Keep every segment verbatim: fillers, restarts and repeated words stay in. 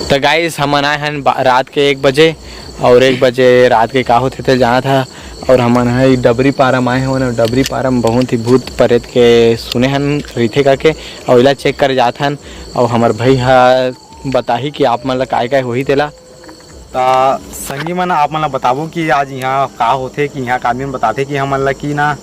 त गाइस, हमन आए हन बा-, रात के एक बजे, और एक बजे रात के का होथे ते जानत हा। और हमन ह डबरी पारा म आए हन, और डबरी पारा म बहुत ही भूत प्रेत के सुने हन रहिथे करके, और इला चेक करे जात हन। और हमर भाई ह बताही कि आप मन ला काय काय होही तेला। त संगी मन, आप मन ला बताबो कि आज इहाँ का होथे, कि इहाँ का आदमी मन बताथे कि हमन ला कि ना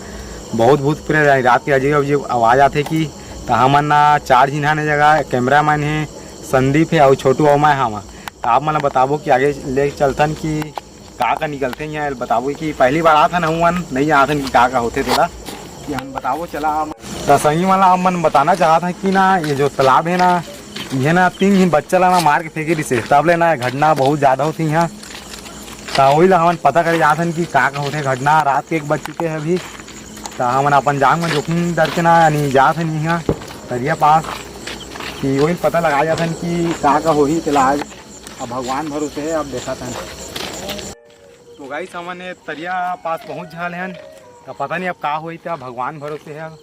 बहुत भूत प्रेत रात के अजीब अजीब आवाज आथे कि। त हमन ना चार झिन हन ए जगह, कैमरामैन हे, संदीप हे, अउ छोटू अउ मैं हवं। त आप मन ला बताबो कि आगे ले चलथन कि का का निकलथे इहाँ, बताबो कि पहली बार आथन, हमन नइ जानथन कि का का होथे तेला, कि हम बताबो चला। त संगी मन ला हमन बताना चाहत हन कि ना, ये जो तालाब हे ना, ये ना तीन झिन बच्चा ला ना मार के फेंके रिहिसे, तब ले ना घटना बहुत ज्यादा होथे इहाँ। त वही ला हमन पता करे जात हन कि का का होथे घटना। रात के एक बज चुके हे अभी, त हमन अपन जान म जोखिम डर के ना, यानी जात हन इहाँ तरिया पास, कि वही पता लगा जात हन कि का का होही तेला। आज अब भगवान भरोसे हे, अब देखत हन। तो गाइस, हमन ये तरिया पास पहुँच जाले हन, त पता नहीं अब का होही, त भगवान भरोसे हे। अब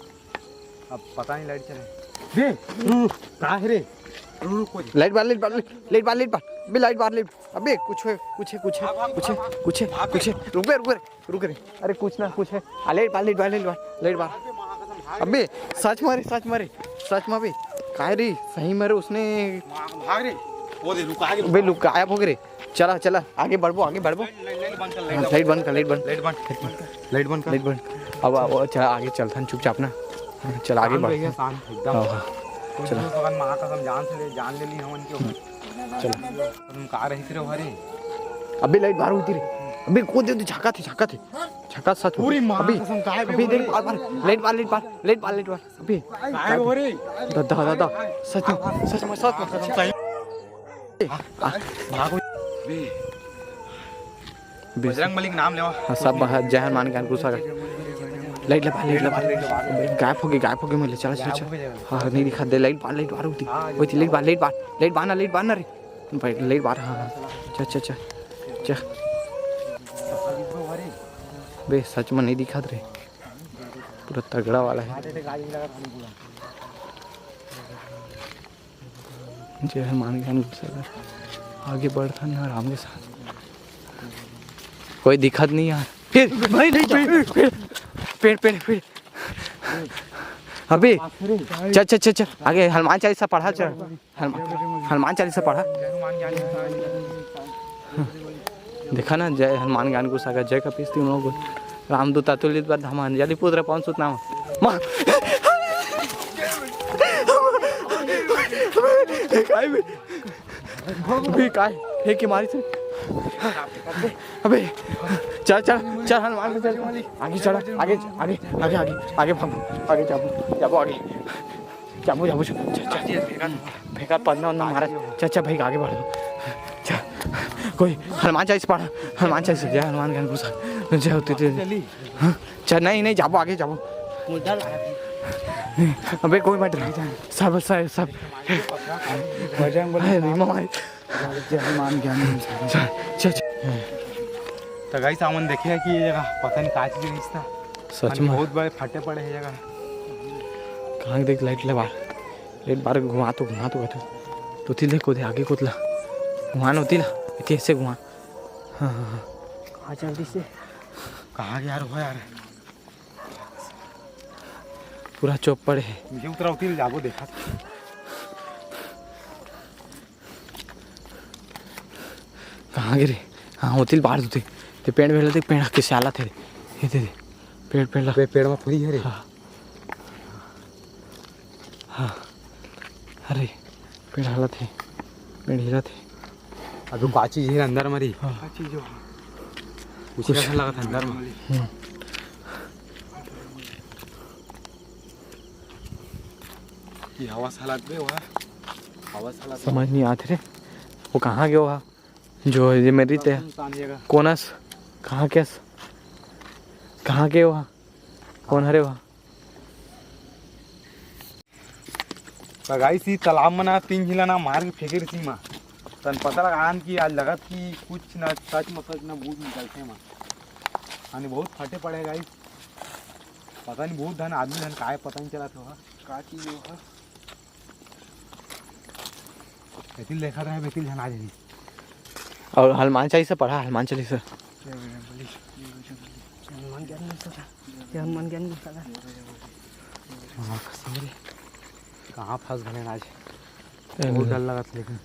अब पता नहीं लाइट चले। बे, रुक, रुक, का हे रे? रुक, रुक, कोई लाइट बार, लाइट बार, लाइट बार, लाइट बार। अबे लाइट बार, लाइट। अबे कुछ हे, कुछ हे, कुछ हे, भाग, भाग, कुछ हे, भाग, भाग, कुछ हे, भाग, कुछ हे। रुक बे, रुक बे, रुक रे। अरे कुछ ना, कुछ हे। आ, लाइट बार, लाइट बार, लाइट बार, लाइट बार। भाग बे, माँ कसम, भाग रे। अबे सच म रे, सच म रे, सच म बे। काय रे, सही म रे, उसने माँ, भाग रे। वो दे, रुक, आगे रुक। बे लुक, गायब हो गे रे। चला, चला, आगे बढ़बो, आगे बढ़बो। लाइट, लाइट, लाइट बंद कर, लाइट हाँ, बंद लाइट कर। बंद कर, लाइट बंद। लाइट बंद कर। लाइट बंद कर। लाइट बंद। अब, अब, चला, आगे चलथन चुपचाप ना। हाँ, चला, आगे शांत बढ़। रहिए, शांत, एकदम। हाँ, हाँ। कोई चला। दूसरा बगल में आकर हम जान से ले, जान ले ली हमन के। चला। तुम का रही थे रे? अबे लाइट बार होती रे। अबे को दे, दे, झाका थे, झाका थे। झाका सच में। पूरी माँ अभी, कसम, काय बे अभी बोले? देख, बार, बार, लाइट बार, लाइट बार, लाइट बार, लाइट बार। अबे। काय हो रे? दा, दा, दा, दा। सच में, सच में, सच में। कसम सही। आ, आ। भागो। बे। बे। बजरंग बली के नाम लेवा। हाँ, सब बाहर, जय हनुमान ज्ञान गुस्सा का। लाइट लगा, लाइट लगा। गायब हो गई, गायब हो गई, मिले, चला, चला, चला। हाँ, हाँ, नहीं दिखा दे, लाइट बार, लाइट बार होती। हाँ, वही थी, लाइट बार, लाइट बार, लाइट बार ना, लाइट बार ना रे। भाई, लाइट बार, हाँ, हाँ। चल, चल, चल, चल। बे, सच में नहीं दिखात रे। पूरा तगड़ा वाला है। जय हनुमान ज्ञान गुस्सा कर। आगे बढ़थन ना आराम के साथ। कोई दिखत नहीं यार। फिर भाई, नहीं जा। फिर, फिर, फिर, फिर, फिर। अबे, चल, चल, चल, चल। आगे हनुमान चालीसा पढ़ा, चल। हनुमान, हनुमान चालीसा पढ़ा। देखा ना, जय हनुमान ज्ञान गुस्सा का, जय कपीस तीनों को। रामदूत अतुलित बल धामा, अंजलि पुत्र पवन सुत नामा। माँ। काय बे? अबे काय? हे के मारी से? अबे, चल, चल, चल, हनुमान के चल। आगे चला, आगे, आगे, आगे, आगे, आगे भागो, आगे जाबो, जाबो आगे। जाबो, जाबो, चल, चल, चल। फेंका पन्ना वन्ना मारा। चल, चल भाई, आगे बढ़ो। चल, कोई हनुमान चालीसा पढ़ा, हनुमान चालीसा, जय हनुमान ज्ञान गुस्सा, जय होते थे। हाँ, चल, नहीं, नहीं, जाबो, आगे जाबो। अबे कोई मत रहा। सब, सब, सब। बजरंग बली अरे, रीमा माई। जय हनुमान ज्ञान गुस्सा। चल, चल, चल। त गाइस, हमन देखे हे कि ये जगह पता नहीं का चीज रहिस था। सच में। बहुत बड़े फटे पड़े हे जगह। कहाँ देख लाइट लगा? लाइट बार घुमा तो, घुमा तो, घुमा तो। तो तिल देखो दे आगे कोतला। घुमा न होती ला, इतने से घुमा। हाँ, हाँ, हाँ। कहाँ चल रही से? कहाँ गया रे यार? पूरा चौपड़ हे। नीचे उतरा होती ले जाबो देखा। कहाँ गिरे? हाँ, होतिल बाहर होते। ते पेड़ भेला देख, पेड़ के साला थे। ये दे दे। पेड़, पेड़ ला। पे-, पेड़ में फुरी है रे। हाँ। हाँ। अरे, पेड़ हालत है। पेड़ हिलत है। अभी का चीज है अंदर मरी। हाँ। का चीज हो? कुछ कुछ ऐसा लगा था अंदर में। हम्म। ये हवा सालत बे, वह हवा सालत। समझ नहीं आत रे, वो कहाँ गयो हा? जो ये मेरी ते इंसान ये का। कोनस, कहाँ के अस? कहाँ के वह? कौन हरे वह? त गाइस, ई तालाब में ना तीन झिला ना मार के फेंके रही मा। तन पता लगा आन कि आज लगत कि कुछ ना सच में सच ना भूत निकलते मा। यानी बहुत फटे पड़े गाइस। पता नहीं भूत धन आदमी धन काय पता नहीं चला था। का चीज हो हा? बेतिल देखा रहा है, बेतिल झन आ जाही। अउ हनुमान चालीसा पढ़ा, हनुमान चालीसा। हनुमान ज्ञान मिलता था। ये हनुमान ज्ञान मिलता था। हाँ, कसम रे। कहाँ फंस गए आज? अरे बहुत डर लगा था लेकिन।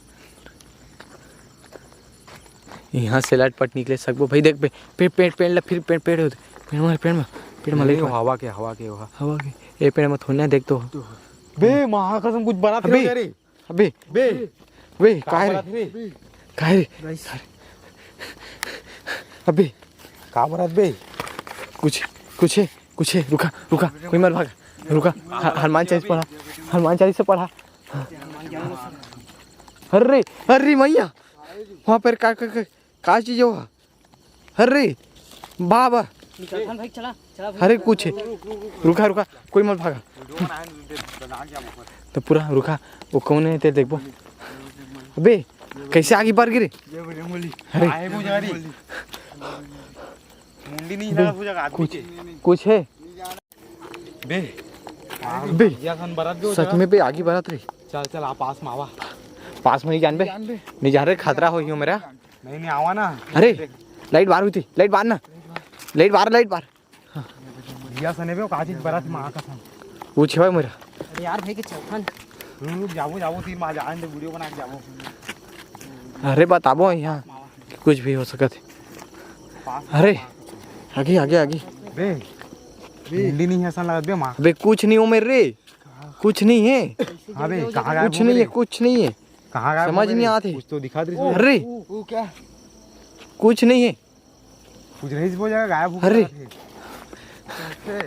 यहाँ से लटपट निकले सकबो भाई, देख बे, पे-, पेड़, पेड़ ला, फिर पेड़, पेड़ होते। पेड़ मार, पेड़ मार, पेड़ मार, नहीं, लेट मार। हवा के, हवा के, हवा। हवा के। ए, पेड़ में थोड़ी ना देख तो। बे, माँ कसम कुछ बड़ा अबे। थे रे। अबे। बे। बे, का का है रे? बड़ा थे रे? का है रे? Guys। अबे। का बड़ा बे? कुछ, कुछ है, कुछ है, रुका, रुका, कोई मत भागा, रुका। ह-, हनुमान चालीसा पढ़ा, हनुमान चालीसा पढ़ा। अरे, अरे मैया, वहाँ पर का, का, का, का चीज है वहाँ? अरे, बाबा। निकल, भाई, चला, चला, भाई। अरे, कुछ है। रुका, रुका, कोई मत भागा। तो पूरा रुका, वो कौन है, तेरे देखबो। अबे, कैसे आगे बढ़ गिरे? अरे। मुंडी नहीं बे, लगा, पूजा आदमी कुछ, के। कुछ है? बे, बे, या खन बरत बे, सच में बे, आगी बरत रे। चल, चल, आ पास में आवा। पास में नहीं जान बे। नहीं जान बे। नहीं जान रे, खतरा होही मेरा। नहीं, नहीं, आवा ना। अरे, लाइट बार हुई थी, लाइट बार ना। लाइट बार, लाइट बार। या सने बे, का चीज बरत माँ कसम। वो छेवा मेरा। अरे यार, भाई के चौथन। रुक, रुक, जाबो, जाबो, तीन माँ जान दे, वीडियो बना के जाबो। अरे, बताबो यहाँ। कुछ भी हो सकत है। अरे, आगे, आगे, आगे। बे, मुंडी नहीं है, ऐसा लगत बे, माँ। अबे, कुछ नहीं हो मेरे रे, कुछ नहीं है। हाँ बे, कहाँ गायब कुछ हो नहीं है, गए? कुछ नहीं है। कहाँ गायब हो समझ गए नहीं रे? आती। कुछ तो दिखा दे इसमें। अरे, वो, वो क्या? कुछ नहीं है। कुछ नहीं, वो जगह गायब हो अरे। गया थे।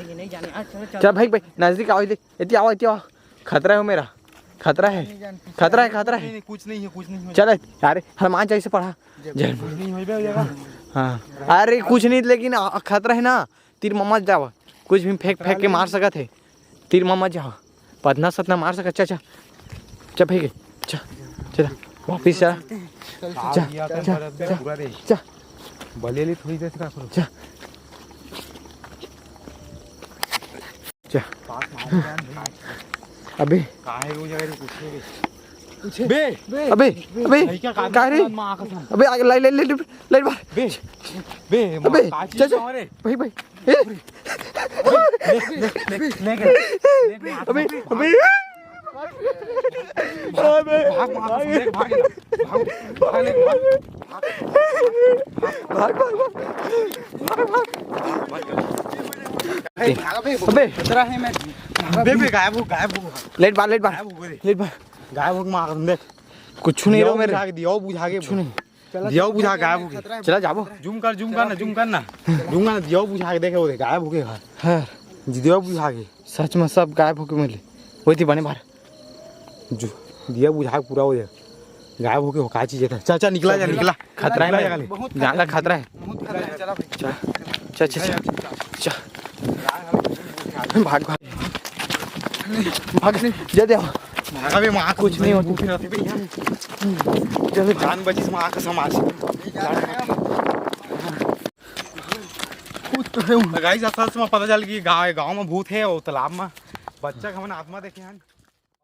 ये नहीं जाने यार, चलो, चलो। चल भाई, भाई, नजदीक आओ, इधर, इतनी आओ, इतनी आओ। खतरा है मेरा, खतरा है, खतरा है, खतरा नहीं, है। नहीं, कुछ नहीं है, कुछ नहीं है। चल यार, हनुमान चालीसा पढ़ा। जय कुछ नहीं हो बे, जगह। हाँ, अरे कुछ नहीं, लेकिन आ, खतरा है ना, तीर मत जावा, कुछ भी फेंक, फेंक के मार सकत है, तीर मत जावा, पतना सतना मार सकत। चा, चा, चा फेंके, चा, चला, वापिस चला, चा, चा, चा, चा। बलियाली थोड़ी देर से का करो। चा। चा। पास में आ गया भाई। अबे। कहाँ है वो जगह, कुछ नहीं बे। कुछ है? बे। अबे, अबे। भाई क्या काट का रे? माँ कसम। अबे, आगे लाइट, लाइट, लाइट, लाइट मार। बे। बे, अबे, माँ, का चीज चा, चा। है रे? भाई, भाई। ए? ले, ले, ले, ले, ले, ले, अबे, अबे। अबे। भाग, भाग, भाग, भाग, भाग, भाग, भाग, भाग, भाग, भाग। भाग, भाग, भाग। भाग, भाग। अबे। खतरा है मैं। बे, बे, गायब हो, गायब हो। लाइट बार, लाइट बार। गायब हो गए। लाइट बार। गायब हो के मार दे। कुछ नहीं दिया रहो मेरे। बुझा के, दिया बुझा के। कुछ नहीं। दिया बुझा के गायब हो गए। खतरा है। चला जाबो। जूम कर, जूम कर ना, जूम कर ना। जूम कर ना, दिया बुझा के देखे, वो गायब हो गए घर। हाँ। दिया बुझा के। सच में सब गायब होके मिले। वही थी बने बार। जो दिया बुझा के पूरा हो जाए। गायब होके हो, का चीज है? चल, चल, निकला जा, निकला। खतरा है निकला ना। जा। बहुत खतरा है। जान ला खतरा है। बहुत खतरा है, चला भाई। चल, चल, चल, चल। चल। भाग, भाग। भाग, जल्दी आओ। भागा बे, माँ कुछ नहीं होता। भूख रहते बे यहाँ। चलो, जान बचिस माँ कसम आज। कुछ तो है। गाइस, असल में पता चल कि गाँव, गाँव में भूत है और तालाब में बच्चा के हमन आत्मा देखे हैं।